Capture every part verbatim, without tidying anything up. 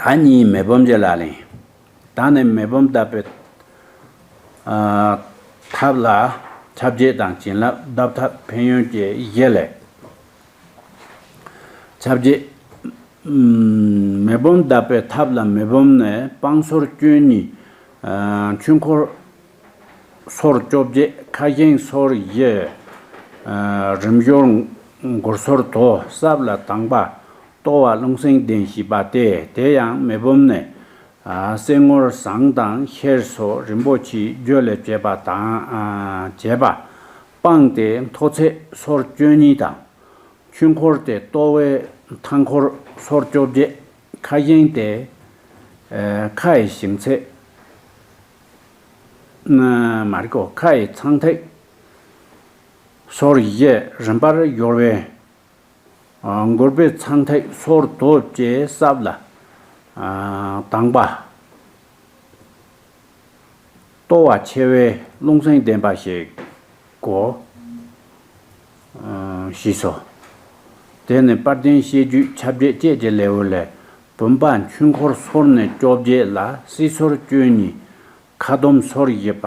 ཨ་ནི་མེ་བུམ་གྱི་ལག་ལེན། ད་ནི་མེ་བུམ་བརྡབ་པའི་ཨ་ཐབས་ལ་ཁྱབ་བྱེད་དང་བྱིན་རླབས་བརྡབ་ཐབས་ཕན་ཡོན་གྱི་གཞི་ལས། ཁྱབ་བྱེད། ཨམ་མེ་བུམ་བརྡབ་པའི་ཐབས་ལ་མེ་བུམ་ནི་དཔང་སོར་བཅུ་གཉིས། ཨ་ཆོས་འཁོར་སོར་བཅོ་བརྒྱད། ཁ་བཞེངས་སོར་བཞི། ཨ་རིམ་སྦྱོར་མགུར་སོར་དོ། སྲབ་ལ་དང་པ། ལྟོ་བ་རླུང་སེམས་ལྡན་ཞེས་པ་སྟེ། དེ་ཡང་མེ་བུམ་ནི། ཨ་གསེར་དངུལ་ཟངས་དང་གཤེར་སོགས་རིན་པོ་ཆེའི་རྒྱུ་ལས་བྱས་པ་དང་། ཨ་བྱས་པ། དཔངས་ཏེ་མཐོ་ཚད་སོར་བཅུ་གཉིས་དང་། ཆོས་འཁོར་ཏེ་ལྟོ་བའི་མཐའ་འཁོར་སོར་བཅོ་བརྒྱད། ཁ་བཞེངས་ཏེ། ཨ་ཁ་ཡི་ཞེང་ཚད། ཨ་མ་རེད་གོ། ཁ་ཡི་ཚངས་ཐིག་སོར་བཞི། རིམ་པར་སྦྱོར་བའི། ཨ་མགུར་པའི་ཚངས་ཐིག་སོར་དོ་བཅས་སྲབ་ལ། ཨ་དང་པ། ལྟོ་བ་ཆེ་བའི་རླུང་སེམས་ལྡན་པ་ཞིག་གོ། ཨ་ཞེས་སོ། དེ་ནི་དཔལ་ལྡན་ཤེས་རྒྱུད་ཁྱབ་བྱེད་བཅས་ཀྱི་ལེའུ་ལས། བུམ་པ་ཆོས་འཁོར་སོར་ནི་བཅོ་བརྒྱད་ལ། སྲིད་སོར་བཅུ་གཉིས། ཁ་སྡོམ་སོར་བཞི་པ།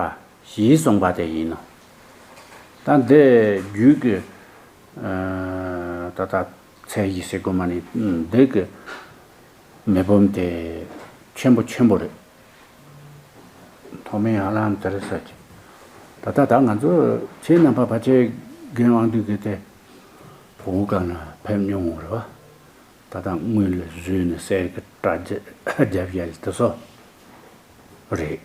ཞེས་གསུངས་པ་དེ་ཡིན་ནོ། ད་འདི་རྒྱུད་ཀྱི་ཨ་ད་ལྟ་ཚད་གཞི་ཟེར་དགོས་མ་ནི། འདི་གི་མེ་བུམ་དེ་ཆེན་པོ་ཆེན་པོ་རེད། ཐོག་མའི་ཧ་ལམ་དེ་རེད་ཟེར་གྱི། ད་ལྟ་ད་ང་ཚོ་ཁྱེད་རྣམ་པ་ཕལ་ཆེར་རྒན་དབང་འདུས་ཀྱི་དེ་བོད་སྒང་ལ་ཕེབས་མྱོང་ངོ་རེད་བ། ད་ལྟ་དངུལ་ལ་བཟོས་ནས་གསེར་གྱི་སྐྲ་རྒྱབ་བཞག་དེ་ཚོ་རེད།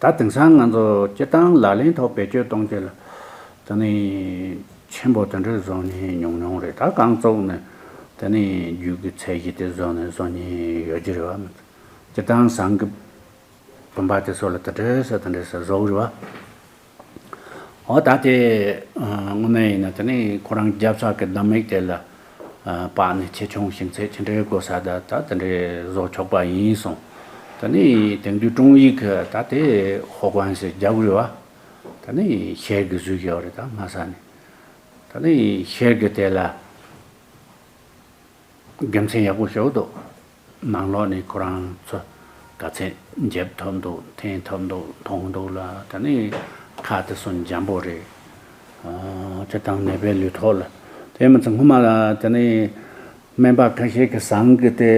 ད་དེང་སང་ང་ཚོ་སྤྱིར་བཏང་ལག་ལེན་ཐོག་བེད་སྤྱོད་གཏོང་བྱེད་ལ་དེ་ནི་ཆེན་པོ་དེ་འདྲ་བཟོ་མཁན་ཉུང་ཉུང་རེད། ད་གང་བཙུགས་ནས་དེ་ནི་རྒྱུད་ཀྱི་ཚད་གཞི་དེ་བཟོ་ནས་བཟོ་མཁན་ཡོད་ཀྱི་རེད་བ། སྤྱིར་བཏང་ཟངས་ཀྱི་བུམ་པ་དེ་ཚོ་ལ་དེ་འདྲ་ཟེར་དེ་འདྲ་ཟེར་བཟོ་གི་རེད་བ། འོ་ད་དེ་དངོས་གནས་ཡིན་ན་དེ་ནི་ཁོ་རང་རྒྱབ་ཚགས་ཀྱི་བདག་མེད་དེ་ལ་དཔག་ནས་ཆེ་ཆུང་ཞེང་ཚད་ཅི་འདྲའི་དགོས་ས་ད་ད་དེ་འདྲའི་བཟོ་ཆོག་པ་ཡིན་གསུངས། དེ་ནི་དེང་དུས་དྲུང་ཡིག་གི་ད་དེ་ཧོ་ཀོན་ཟེར་རྒྱབ་རེད་བ། དེ་ནི་ཤེལ་གྱི་བཟོས་ཡོད་རེད། ད་སྔ་ས་ནས་དེ་ནི་ཤེལ་གྱི་དེ་ལ། དགེ་མཚན་ཡག་པོ་ཞེ་པོ་འདུག། ནང་ལོགས་ནས་ཁོ་རང་ཚོ་ག་ཚད་འཇེབ་ཐུབ་འདུག། འཐེན་ཐུབ་འདུག། མཐོང་འདུག་ལ། དེ་ནས་ཁ་དེ་ཚོ་འཇམ་པོ་རེད། ཨ་སྤྱིར་བཏང་ནད་པའི་ལུས་ཐོག་ལ། དེ་མི་ཚད་སྔོན་མ་ལ་དེ་ནས་སྨན་པ་ཁ་ཤས་ཀྱིས་ཟངས་ཀྱི་དེ་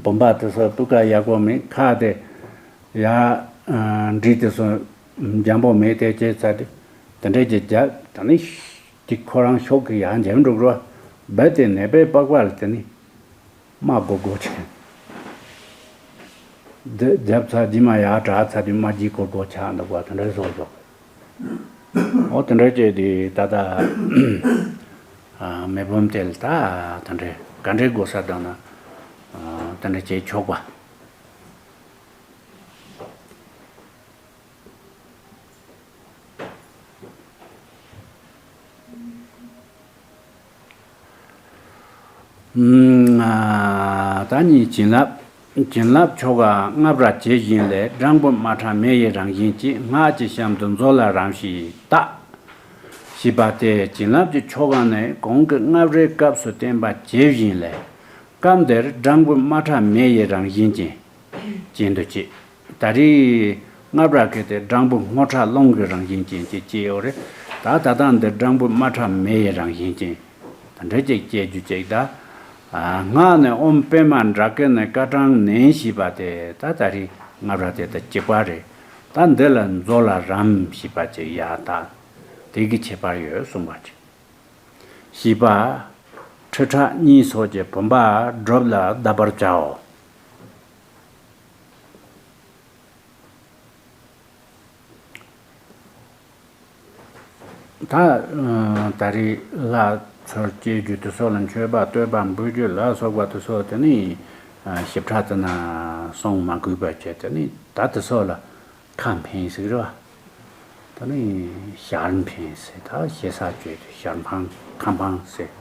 བུམ་པ་དེ་ཚོ་སྤུས་ཀ་ཡག་པོ་མེད། ཁ་དེ་ཡ་ཨ་འབྲས་དེ་ཚོ་འཇམ་པོ་མེད། དེ་བྱས་ཚར་དུས་དེ་འདྲས་ཀྱི་རྒྱབ་དེ་ནས་དེ་ཁོ་རང་ཤོག་གི་ཡར་འཇམ་འགྲོ་གི་རེད་བ། རྦད་དེ་ནད་པའི་པགས་པ་ལ་དེ་ནས། མ་གོ་གོ་ཆེ། འདི་རྒྱབ་ཚར་རྗེས་མ་ཡར་དྲག་ཚར་དུས་མ་གྱིས་གོ་གོ་ཆགས་འདུག་པ་དེ་འདྲའི་བཟོ་འཇོག། འོ་དེ་འདྲ་བྱས་དུས་ད་ལྟ་ཨ་མེ་བུམ་དེ་ལ་ད་དེ་འདྲའི་ག་འདྲའི་དགོས་ས་དང་ན་ཨ་དེ་འདྲ་བྱས་ཆོག་པ། ཨ་ད་ནི་བྱིན་རླབས། བྱིན་རླབས་ཆོ་ག་སྔ་རབས་ཇི་བཞིན་ལས། སྦྲང་བུ་དམར་ཁྲ་མེ་ཡི་རང་བཞིན་གྱིས། སྔགས་ཀྱི་གཤམ་དུ་མཛོ་ལ་རམ་ཞིག་བཏགས། ཞེས་པ་སྟེ་བྱིན་རླབས་ཀྱི་ཆོ་ག་ནི་གོང་གི་སྔ་རབས་སྐབས་སུ་བསྟན་པ་ཇི་བཞིན་ལས། སྐབས་འདིར་སྦྲང་བུ་དམར་ཁྲ་མེ་ཡི་རང་བཞིན་ཅན། ཅན་དུ་བྱེད། ད་རེས་སྔ་རབས་ཀྱི་དེ་སྦྲང་བུ་སྔོ་ཁྲ་རླུང་གི་རང་བཞིན་ཅན་ཅེས་བྱས་ཡོད་རེད། ད་ད་ལྟ་འདི་སྦྲང་བུ་དམར་ཁྲ་མེ་ཡི་རང་བཞིན་ཅན། ད་འདྲ་ཅིག་བྱེད་རྒྱུ་ཅིག་ད། ཨ་སྔགས་ནི་ཨོཾ་པདྨ་འདྲ་ཀི་ནི་ཀ་ཏྲཾ་ནན་ཞེས་པ་དེ་ད་ད་རེས་སྔ་རབས་དེ་ད་གཅིག་པ་རེད། ད་འདི་ལ་མཛོ་ལ་རམ་ཞེས་པ་ཅིག་ཡ་ད། དེ་གི་ཁྱད་པར་ཡོད་གསུངས་པ་ཅིག། ཞེས་པ། ཁྲི་ཕྲག་གཉིས་སོགས་ཀྱི་བུམ་པ་སྒྲུབ་ལ་གདབ་པར་བྱའོ། ད་ད་རེས་ལྷ་ཚོགས་བསྐྱེད་རྒྱུ་དེ་ཚོ་ལ་མཆོད་པ་བསྟོད་པ་འབུལ་རྒྱུ་ལ་སོགས་པ་དེ་ཚོ་དེ་ནི་ཞིབ་ཕྲ་དེ་ན་གསུང་མ་དགོས་པ་བྱས། དེ་ནི་ད་དེ་ཚོ་ལ་ཁ་འཕངས་ཟེར་གི་རེད་བ། ད་ནི་ཞལ་འཕངས་ཟེར། ད་ཞེ་ས་བཅོས་ཏེ་ཞལ་འཕངས་ཁ་འཕངས་ཟེར།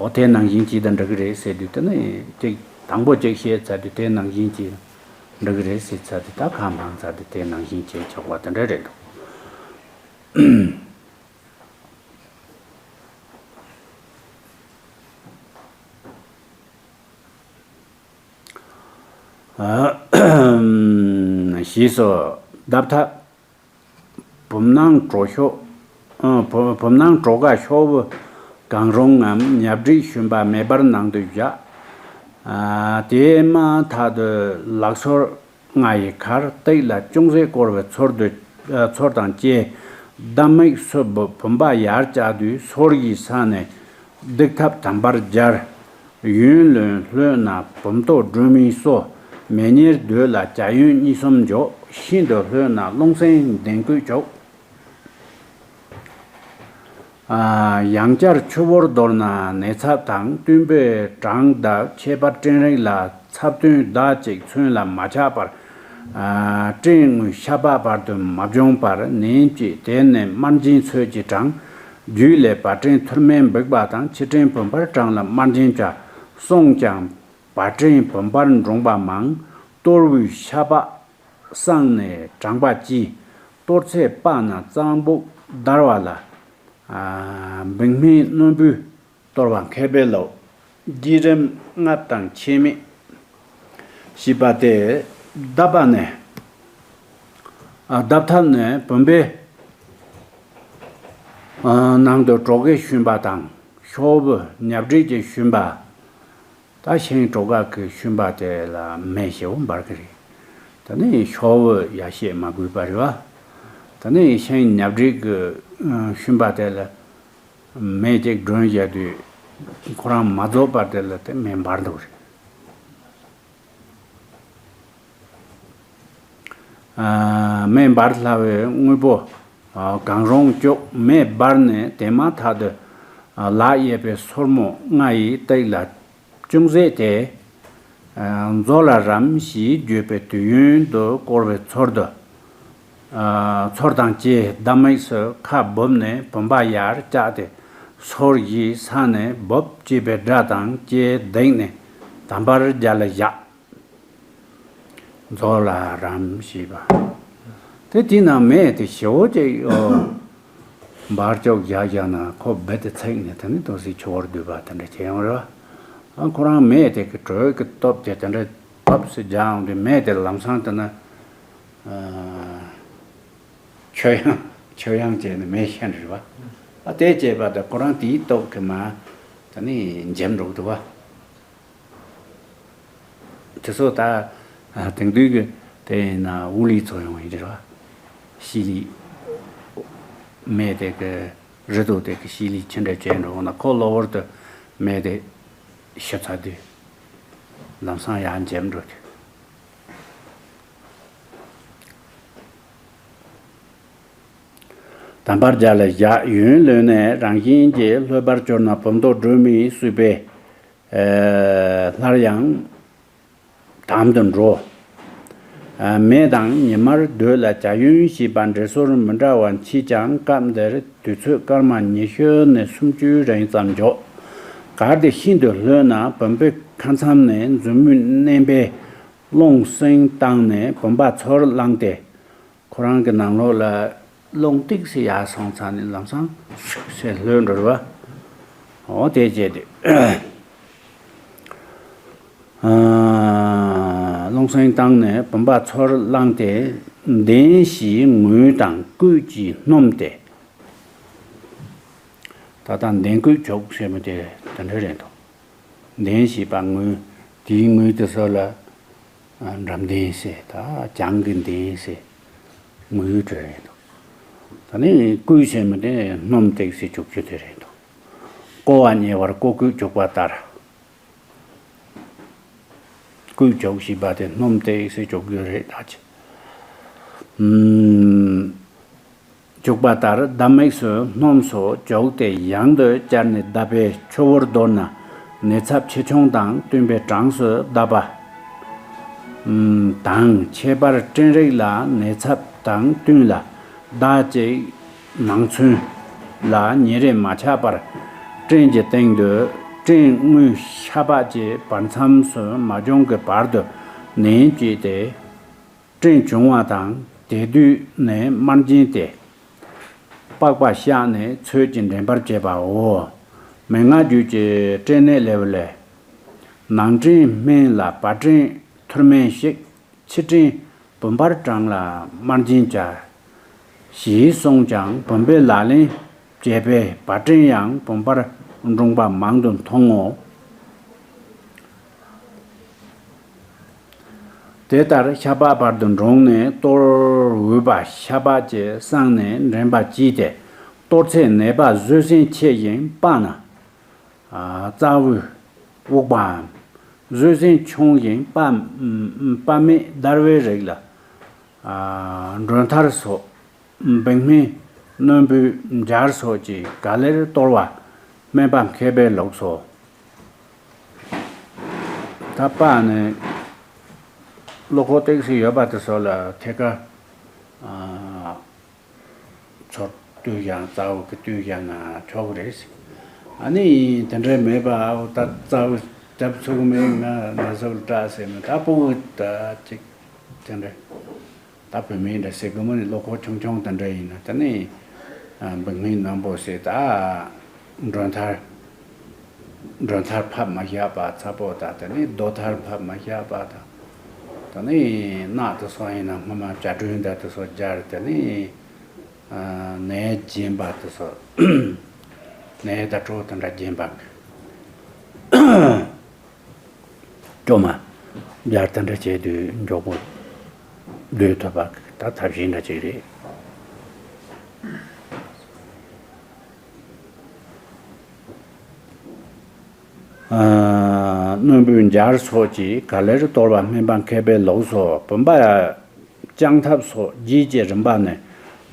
འོ་དེ་ནང་བཞིན་གྱིས་ད་འགྲིག་གི་རེད་ཟེར་དུས་དེ་ནི་ཅིག་དང་པོ་ཅིག་བཤད་ཚར་དུས་དེ་ནང་བཞིན་གྱིས་འགྲིག་གི་རེད་ཟེར་ཚར་དུས་ད་ཁ་འཕངས་ཚར་དུས་དེ་ནང་བཞིན་བྱས་ཆོག་པ་དེ་འདྲ་རེད་འདུག། ཞེས་སོ། འདབ་ཐབ། བུམ་ནང་གྲོ་ཤོ། ཨ། བུ- བུམ་ནང་གྲོ་ག་ཤོག་བུ་གང་རུང་ངམ་ཉ་བྲིས་ཤུན་པ་མེ་འབར་ནང་དུ་བཞག་ཨ། དེ་མ་ཐག་ཏུ་ལག་སོར་ལྔ་ཡི་ཁར་སྟེགས་ལ་ཅུང་ཟད་བསྐོར་བའི་ཚུལ་དུ། ཨ། ཚུལ་དང་བཅས་བདག་མེད་སུ་བུ- བུམ་པ་ཡར་བཅག་དུས་སོར་གྱི་ས་ནས་སྡིག་ཐབ་དམ་པར་སྦྱར། ཡུན་ལོན་ལྷོད་ན་བུམ་ཏོག་སྒྲོན་མེ་སོ། མེ་ཉེར་སྡོད་ལ་བྱ་ཡུན་གཉིས་གསུམ་འཇོག་ཤིན་ཏུ་ལྷོད་ན་རླུང་སེམས་ལྡན་སྐུད་བྱུག་ཨ། ཡང་བསྐྱར་ཆུ་བོར་དོར་ན་ནད་ཚབས་དང་བསྟུན་པའི་གྲངས་ལྡབ་ཁྱད་པར་སྤྲིན་རེག་ལ་ཚབས་བསྟུན་ཟླ་གཅིག་ཚུན་ལ་མ་ཆག་པར། ཨ། སྤྲིན་དངུལ་ཤ་པགས་བར་དུ་མ་བྱུང་བར་ནེམ་གཅིག་དེ་ནས་དམར་འབྱིན་ཚོད་ཀྱིས་དྲངས། རྒྱུད་ལས་བ་སྤྲིན་ཐུར་མའི་འབིགས་པ་དང་ཕྱི་སྤྲིན་བུམ་པར་དྲངས་ལ་དམར་འབྱིན་བྱ། སོང་ཀྱང་བ་སྤྲིན་བུམ་པར་འགྲོངས་པ་མང་། གཏོར་བུའི་ཤ་པགས་བསྲངས་ནས་དྲངས་པ་ཅི། གཏོར་ཚད་དཔག་ན་རྩང་སྦུག་བརྡར་བ་ལ། ཨ། བིང་སྨན་རྣོན་པོས་གཏོར་བ་མཁས་པའི་ལུགས། བསྐྱེད་རིམ་ལྔ་དང་ཆད་མེད་ཞེས་པ་སྟེ། འདབ་པ་ནས། ཨ། འདབ་ཐབ་ནས་བུམ་པའི། ཨ། ནང་དུ་གྲོ་གའི་ཤུན་པ་དང་ཤོག་བུ་ཉ་བྲིས་ཀྱི་ཤུན་པ། ད་ཤིང་གྲོ་ག་གི་ཤུན་པ་དེ་ལ་མེ་ཞེ་པོ་འབར་གི་རེད། ད་ནི་ཤོག་བུ་ཡར་བཤད་མ་དགོས་པ་རེད་བ། ད་ནི་ཤིང་ཉ་བྲིས་ཀྱི་ཤུན་པ་དེ་ལ་མེ་ཅིག་སྒྲོན་བཞག་དུས་ཁོ་རང་མ་རྫོགས་པ་དེ་ལ་དེ་མེ་འབར་འདུག་རེད། ཨ། མེ་འབར་སླ་བའི་དངོས་པོ། ཨ། གང་རུང་བཅུག་མེ་འབར་ནས་དེ་མ་ཐག་ཏུ། ཨ། ལག་གཡས་པའི་སོར་མོ་ལྔ་ཡིས་སྟེགས་ལ་ཅུང་ཟད་དེ། ཨ། མཛོ་ལ་རམ་ཞེས་བརྗོད་པའི་དུས་ཡུན་དུ་བསྐོར་བའི་ཚུལ་དུ། ཨ། ཚུལ་དང་བཅས་བདག་མེད་སུ་ཁ་སྦུབ་ནས་བུམ་པ་ཡར་བཅག་སྟེ་སོར་བཞིའི་ས་ནས་སྦུབ་ཅེས་པའི་སྒྲ་དང་བཅས་བརྡེགས་ནས་དམ་པར་རྒྱ་ལ་བཞག་མཛོ་ལ་རམ་ཞེས་པ། དེ་དེ་ན་མེ་དེ་ཞེ་པོ་ཅིག་ཨོ། འབར་ལྕོག་བཞག་བཞག་ན་ཁོ་རྦད་དེ་ཚིག་ནས་དེ་ནི་དོ་སྲིད་ཆུ་བོར་བསྡུས་པ་དེ་འདྲ་བྱེད་ཡོང་རེད་བ། ཨ། ཁོ་རང་མེ་དེ་གི་དྲོད་ཀྱི་སྟོབས་དེ་དེ་འདྲ་སྟོབས་སུ་རྒྱག་ཡོང་དུས་མེ་དེ་ལམ་སང་དེ་ན། ཨ། ཆོས་དབྱངས་ཆོས་དབྱངས་བྱས་ནས་མེ་ཤན་རེད་བ། ཨ། དེ་བྱས་པ་དེ་ཁོ་རང་དེའི་སྟོབས་ཀྱིས་མ་དེ་ནི་འཇེམ་འགྲོ་གི་འདུག་བ། དེ་ཚོ་ད། ཨ། དེང་དུས་ཀྱི་དེ་ཡིན་ན་ཨུ་ལི་ཚོ་ཡོང་ཡིན་རེད་བ། ཤི་ལི། མེ་དེ་གི་རི་དུ་དེ་གི་ཤི་ལི་ཕྱི་འདྲ་བྱས་འགྲོ་ན་ཁོ་གློ་བུར་དུ་མེ་དེ་ཤི་ཚར་དུས། ལམ་སང་ཡར་འཇེམ་འགྲོ་དུས། དམ་པར་རྒྱ་ལ་བཞག་ཡུན་ལོན་ནས་རང་བཞིན་གྱིས་ལྷོད་པར་གྱུར་ན་བུམ་ཏོག་སྒྲོན་མེའི་སྲིད་པའི། ཨ། སླར་ཡང་དམ་དུ་འགྲོ། ཨ། མེ་དང་ཉི་མར་སྡོད་ལ་བྱ་ཡུན་ཞེས་པ་འདྲེ་སོར་མི་འདྲ་བ་མཆིས་ཀྱང་སྐབས་འདིར་དུས་ཚོད་སྐར་མ་ཉི་ཤུ་ནས་སུམ་ཅུའི་རིང་ཙམ་འཇོག་གལ་ཏེ་ཤིན་ཏུ་ལྷོད་ན་བུམ་པའི་ཁ་མཚམས་ནས་མཛུབ་མོས་མནན་པས་རླུང་སེང་བཏང་ནས་བུམ་པ་ཚུར་བླངས་ཏེ། ཁོ་རང་གི་ནང་ལོགས་ལ་རླུང་ཏོག་ཙམ་ཡར་སོང་ཙང་ནི་ལམ་སང་ཤུགས་ཆེ་ལྷོད་འགྲོ་རེད་བ། འོ་དེ་བྱས་ཏེ། ཨ། རླུང་སེང་བཏང་ནས་བུམ་པ་ཚུར་བླངས་ཏེ་གདན་བཞིའི་ངོས་དང་སྐུད་ཀྱིས་སྣོམས་ཏེ། ད་ལྟ་གདན་སྐུད་བྱུག་ཟེར་མི་དེ་དེ་འདྲ་རེད་འདུག་གདན་ཞེས་པ་ངོས། དེའི་ངོས་དེ་ཚོ་ལ། ཨ། འགྲམ་གདན་ཟེར་ད་བྱང་གི་གདན་ཟེར། ངོས་དེ་རེད་འདུག་ད་ནི་སྐུད་ཟེར་མི་དེ་སྣོམ་སྟེགས་སེ་བྱུག་རྒྱུ་དེ་རེད་འདུག་བསྐོ་བ་ཉེ་བར་བསྐོ་སྐུད་བྱུག་པ་ལྟར། སྐུད་བྱུག་ཞེས་པ་དེ་སྣོམ་སྟེགས་སེ་བྱུག་རྒྱུ་རེད་ད་ཅི། ཨུམ། བྱུག་པ་ལྟར་བདག་མེད་སུ་སྣོམས་སུ་བྱུག་སྟེ་ཡང་དུ་བསྐྱར་ནས་བརྡབས་པས་ཆུ་བོར་དོར་ན་ནད་ཚབས་ཆེ་ཆུང་དང་བསྟུན་པའི་གྲངས་སུ་བརྡབས་པ། དང་ཁྱད་པར་སྤྲིན་རེག་ལ་ནད་ཚབས་དང་བསྟུན་ལ་ཟླ་གཅིག་ནང་ཚུན་ལ་ཉིན་རེ་མ་ཆག་པར་སྤྲིན་གྱི་སྟེང་དུ་སྤྲིན་དངུལ་ཤ་པགས་ཀྱི་བར་མཚམས་སུ་མ་བྱུང་གི་བར་དུ་ནན་བྱས་ཏེ། སྤྲིན་བྱུང་བ་དང་དེ་དུས་ནས་དམར་འབྱིན་ཏེ། པགས་པ་བཤགས་ནས་ཚོད་ཀྱིས་འདྲེན་པར་བྱེད་པའོ། མན་ངག་རྒྱུད་ཀྱི་སྤྲིན་ནད་ལེའུ་ལས། ནང་སྤྲིན་སྨན་ལ་བ་སྤྲིན་ ཐུར་མས་བཤིག་ཕྱི་སྤྲིན་བུམ་པར་དྲངས་ལ་དམར་རྗེན་བྱ། ཞེས་གསུངས་ཀྱང་བུམ་པའི་ལག་ལེན་བྱས་པས་བ་སྤྲིན་ཡང་བུམ་པར་འཁྲུངས་པ་མང་དུ་མཐོང་ངོ་། དེ་ལྟར་ཤ་པགས་བར་དུ་འགྲོངས་ནས་གཏོར་འོས་པ་ཤ་པགས་ཀྱིས་བསྲངས་ནས་འདྲེན་པ་བགྱིས་ཏེ། གཏོར་ཚེ་ནད་པ་བཟོད་བསྲན་ཆེ་ཞིང་སྤགས་ན། ཨ། རྩ་བའི་དབུགས་པའམ། བཟོད་བསྲན་ཆུང་ཞིང་སྤགས་སྤགས་མེད་བརྡར་བའི་རིགས་ལ། ཨ། མགྲོན་ཐར་སོགས། བིང་སྨན་རྣོན་པོའི་འབྱར་སོགས་ཀྱིས་ག་ལེར་གཏོར་བ་སྨན་པ་མཁས་པའི་ལུགས་སོ། ད་སྤགས་ནས་བློ་ཁོག་ཏོག་ཙམ་ཡོད་པ་དེ་ཚོ་ལ་ཐད་ཀར། ཨ། ཚུར་བཏུལ་ཡང་རྩ་བ་གི་བཏུལ་ཡང་ན་ཆོག་གི་རེད། ཨ་ནི་དེ་འདྲ་མེད་པ་ཨའོ་ད་རྩ་བ་རྒྱབ་ཚུགས་མེད་ང་ང་ཚོ་ལ་སྐྲག་ཟེར་ནས་ད་སྤུ་གུ་ད་ཅིག་དེ་འདྲ་ད་བུད་མེད་འདྲ་ཟེར་གི་མོ་ནི་བློ་ཁོག་ཆུང་ཆུང་དེ་འདྲ་ཡིན་ན་ད་ནི་འབིག་མིན་རྣམ་པོ་ཟེར་ད་མགྲོན་ཐར། མགྲོན་ཐར་ཕབ་མ་བཞག་པ་ཚ་པོ་དང་དེ་ནས་རྡོ་ཐར་ཕབ་མ་བཞག་པ་དང་། དེ་ནས་རྣག་དེ་ཚོ་ཡིན་ན་སྔོན་མ་བྱ་སྒྲོན་དང་དེ་ཚོ་སྦྱར་དེ་ནས་ནད་རྒྱས་པ་དེ་ཚོ་ནད་ད་སྤྲོ་དེ་འདྲ་རྒྱས་པ་སྐྱོ་མ་སྦྱར་དེ་འདྲ་བྱས་དུས་མགྱོགས་པོ་སྡོད་ཐུབ་པ་ད་ཐབས་ཤེས་འདྲ་ཅིག་རེད། རྣོན་པོའི་འབྱར་སོགས་ཀྱིས་ག་ལེར་གཏོར་བ་སྨན་པ་མཁས་པའི་ལུགས་སོ། བུམ་པ་བཅང་ཐབས་སོགས་རྒྱས་ཀྱི་རིམ་པ་ནི་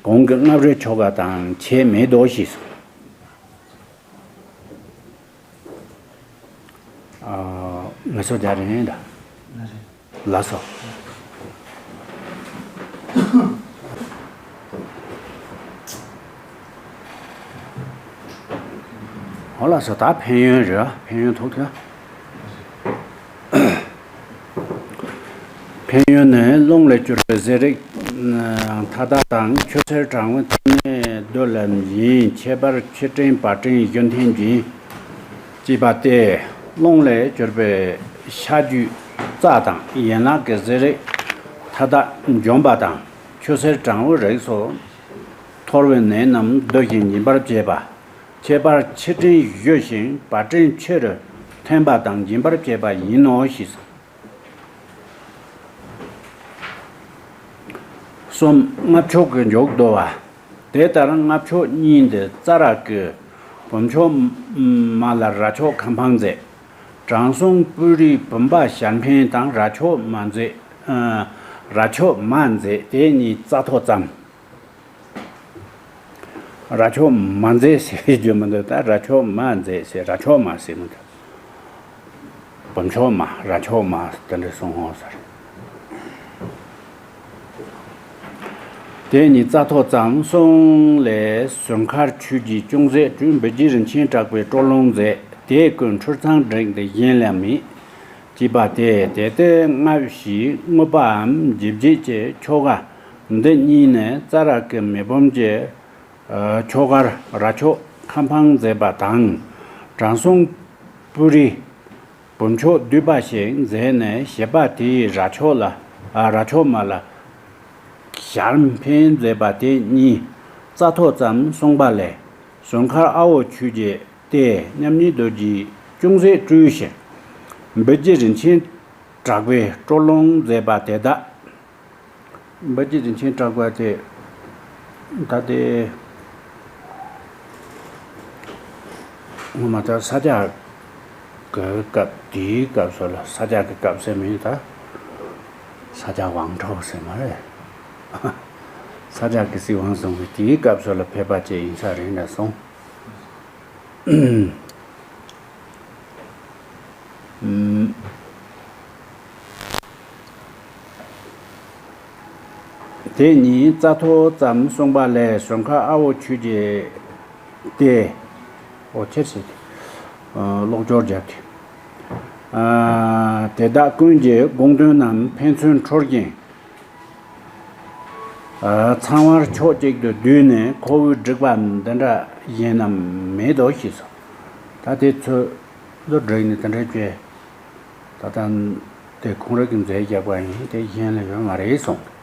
གོང་གི་སྔགས་རིག་ཆོ་ག་དང་ཁྱད་མེད་དོ་ཞེས་སོ། ངལ་གསོ་རྒྱག་རན་ད། ལགས་སོ། འོ་ལགས་སོ། ད་ཕན་ཡོན་རེད། ཕན་ཡོན་ཐོག་ཐོག་ཕན་ཡོན་ནི། རླུང་ལས་གྱུར་པའི་ཟས་རིགས་མཐའ་དག་དང་ཆུ་སེར་གྲང་བའི་ཐ་སྙད་སྡོད་ལ་ཡིན། ཁྱད་པར་ཕྱི་སྤྲིན་བ་སྤྲིན་བཞུ་འཐེན་བྱིན། ཅེས་པ་སྟེ། རླུང་ལས་གྱུར་པའི་ཤ་རྒྱུས་རྩ་དང་ཡན་ལག་གི་ཟས་རིགས་མཐའ་དག་འཇོམས་པ་དང་། ཆུ་སེར་གྲང་བའི་རིགས་སུ་འཐོར་བའི་ནད་རྣམས་འདུ་ཞིང་འབྱིན་པར་བྱེད་པ། ཁྱད་པར་ཕྱི་སྤྲིན་བཞུ་ཞིང་བ་སྤྲིན་ཆེ་རུ་འཐེན་པ་དང་འབྱིན་པར་བྱེད་པ་ཡིན་ནོ་ཞེས། གསུམ། སྔགས་ཕྱོགས་ཀྱི་མཇུག་བསྡུ་བ། དེ་ལྟར་སྔགས་ཕྱོགས་གཉིས་འདི་རྩ་ར་གི་བུམ་ཕྱོགས་མ་ལ་ར་ཕྱོགས་ཁ་འཕང་མཛད། དྲང་སྲོང་པུ་རིའི་བུམ་པ་ཞལ་འཕེན་དང་ར་ཕྱོགས་མ་མཛད། ཨ། ར་ཕྱོགས་མ་མཛད། དེ་གཉིས་རྩ་ཐོ་ཙམ། ར་ཕྱོགས་མ་མཛད་ཟེར་རྒྱུ་མི་འདུག་ད་ར་ཕྱོགས་མ་མཛད་ཟེར། ར་ཕྱོགས་མ་ཟེར་མི་འདུག་བུམ་ཕྱོགས་མ། ར་ཕྱོགས་མ་དེ་འདྲ་གསུངས་ཧོ་ཟེར། དེ་ནི་རྩ་ཐོ་ཙམ་གསུངས་ལས་ཟུར་མཁར་ཆོས་ཀྱི་ཅུང་ཟད་སྤྲུལ། འབུལ་རྒྱུ་རིན་ཆེན་གྲགས་པའི་སྤྲོ་ལོང་མཛད། དེ་ཀུན་ཁྲུས་ཚང་བསྒྲིགས་ཏེ་གཞན་ལ་མེད། ཅེས་པ་སྟེ། དེ་ལྟའི་སྔ་ཕྱིའི་བསྔོ་བའམ་རྗེས་བརྗེད་ཀྱི་ཆོ་ག་འདི་གཉིས་ནི་རྩ་ར་གི་མེ་བུམ་གྱི་ཆོ་གར་ར་ཕྱོགས་ཁ་འཕང་མཛད་པ་དང་། དྲང་སྲོང་པུ་རིའི་བུམ་ཕྱོགས་བསྡུས་པ་ཞིག་མཛད་ནས་བཞེད་པ་དེའི་ར་ཕྱོགས་ལ། ཨ། ར་ཕྱོགས་མ་ལ་ཞལ་འཕེན་མཛད་པ་དེ་གཉིས་རྩ་ཐོ་ཙམ་གསུངས་པ་ལས། ཟུར་མཁར་ཨ་བོ་ཆོས་ཀྱི་སྟེ་མཉམ་ཉིད་རྡོ་རྗེས་ཅུང་ཟད་སྤྲུལ་ཞིང་། འབུལ་རྒྱུ་རིན་ཆེན་གྲགས་པའི་སྤྲོ་ལོང་མཛད་པ་དེ་དག་འབུལ་རྒྱུ་རིན་ཆེན་གྲགས་པ་དེ། ད་དེ་ངོ་མ་ད་ས་སྐྱ་གི་སྐབས། དེའི་སྐབས་སུ་ལ། ས་སྐྱ་གི་སྐབས་ཟེར་མིན་ད་ས་སྐྱ་ཝང་ཁྲོ་ཟེར་མ་རེད། ས་སྐྱ་གི་སྲིད་དབང་བཟུང་བའི་དེའི་སྐབས་སུ་ལ་ཕེབས་པ་བཅས་ཡིན་ས་རེད་འདྲ་སོང་། དེ་གཉིས་རྩ་ཐོ་ཙམ་གསུངས་པ་ལས། ཟུར་མཁར་ཨ་བོ་ཆོས་ཀྱི་སྟེ། འོ་ཁྱེར་ཞིག་ཀློག་སྐྱོར་རྒྱབ་ཀྱི། དེ་དག་ཀུན་གྱི་དགོངས་དོན་རྣམས་ཕན་ཚུན་འཕྲོ་བརྒྱུད། ཚང་བར་ཕྱོགས་གཅིག་ཏུ་བསྡུས་ནས་ཁོ་བོས་བསྒྲིགས་པ་འདི་འདྲ་གཞན་ན་མེད་དོ་ཞེས་སོ། ད་དེ་ཚོ་ལོ་བསྒྲིགས་ནས་དེ་འདྲ་བྱས། ད་ལྟ་ དེ་ཁོང་རང་གིས་མཛད་རྒྱག་པ་ཡིན། དེ་གཞན་ལ་ཡོད་མ་རེད་གསུངས།